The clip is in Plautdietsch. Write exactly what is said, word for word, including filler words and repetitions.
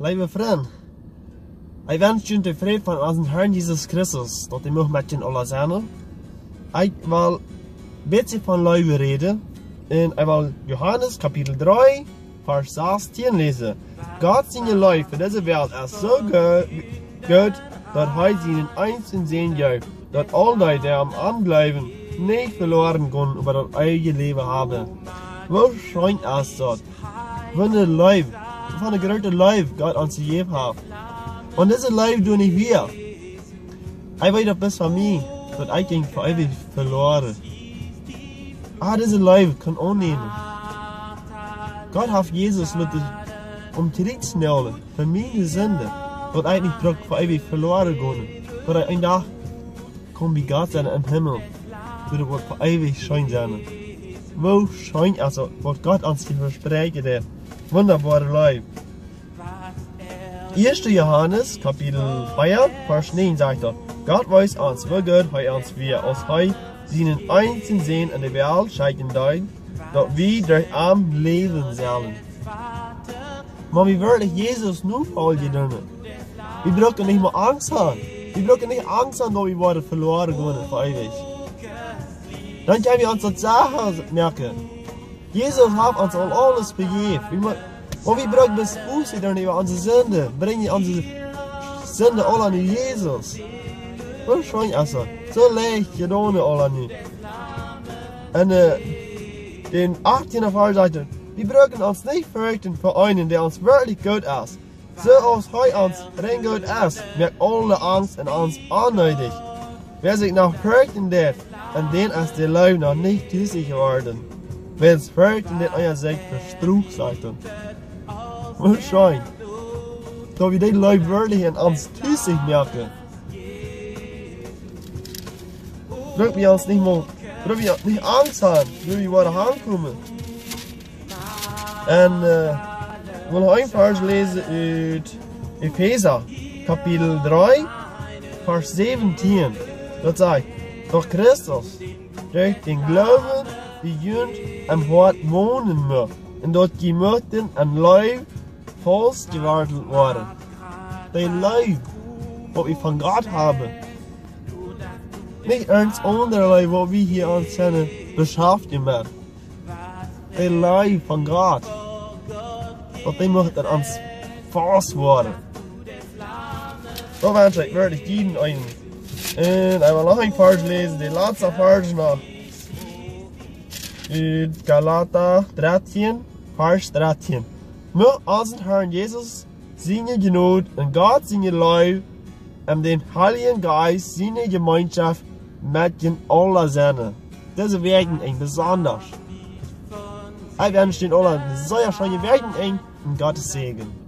Leewe Frind, ekj wensch junt de Fräd von onsen Harn Jesus Christus, daut dee mucht met junt aula sennen. Ekj well een bät von Leew räden, un ekj well Johanes Kapitel dree, Varsch sastieen läsen. Gott siene Leew fa dise Welt es soo go-, goot, daut hee sienen eensjen Sän jeef, daut aul dee, dee aun am jleewen, nich veloaren gonen, oba daut eewje Läwen haben. Woo scheen es daut? Waut eene Leew, waut eene groote Leew Gott ons jejäft haft. Un dise Leew doo ekj nich wada. Hee weet daut best von mie, daut ekj jinkj fa eewich veloaren. Ah, dise Leew kaun aunnämen. Gott haft Jesus loten aum Kjriez naajlen fa miene Sind, daut ekj nich bruck fa eewich veloaren gonen, daut ekj een Dach kaun bie Gott sennen em Himmel, daut woat fa eewich scheen sennen. Woo scheen es daut, waut Gott ons hia vesprakjt, de wundaboare Leew. Ieeschte Johanes, Kapitel vea, Varsch näajen sajcht daut: Gott wees ons, woo goot hee ons wia, aus hee sienen eensjen Sän enne Welt schekjen deed, daut wie derch am läwen sellen. Wan wie werkjlich Jesus nofoljen doonen, wie brucken nich mea Angst haben. Wie brucken nich Angst haben, daut wie woaren veloaren gonen fa eewich. Dan kjenn wie ons daut secha moaken. Jesus haft ons aul aules vejäft. Wie mo-, wan wie brucken bloos Buss doonen äwa onse Sind, brinjen onse Sind aula no Jesus. Woo scheen es daut? Soo leicht jedonen aula nu. Un, äh, dän achttienden Varsch sajcht: Wie brucken ons nich ferchten fa eenen, dee ons werkjlich goot es. Soo aus hee ons rein goot es, moakt aule Angst un ons onneedich. Wäa sikj noch ferchten deit, aun dän es de Leew noch nich tusich jeworden. Wäa sikj ferchten deit, ea sikj vestroft, sajcht hee. Woo scheen, daut wie dee Leew werkjlich en ons tusich moaken. Bruck wie ons nich mea, bruck wie nich Angst haben, wua wie woaren hankomen. Un, äh, ekj well een Varsch läsen ut Efeesa, Kapitel dree, Varsch säwentieen. Daut sajcht: Daut Christus derch dän Gloowen bie junt em Hoat wonen mucht, un daut jie muchten en Leew faust jewortelt woaren. Dee Leew, waut wie von Gott haben. Nich irjent eene aundre Leew, waut wie hia aun sennen beschaft jemoakt. Dee Leew von Gott, daut dee mucht en ons faust woaren. Daut wensch ekj werkjlich jieda eenen. Un ekj well noch een Varsch läsen, de latste Varsch noch. Ut Galata dartieen, Varsch dartieen. Mucht onsen Harn Jesus siene Jnod un Gott siene Leew un dän Heiljen Jeist siene Jemeenschoft met junt aula sennen. Dise Wäakjenenj besonda. Ekj wensch junt aula eene sea scheene Wäakjenenj un Gott sien Säajen.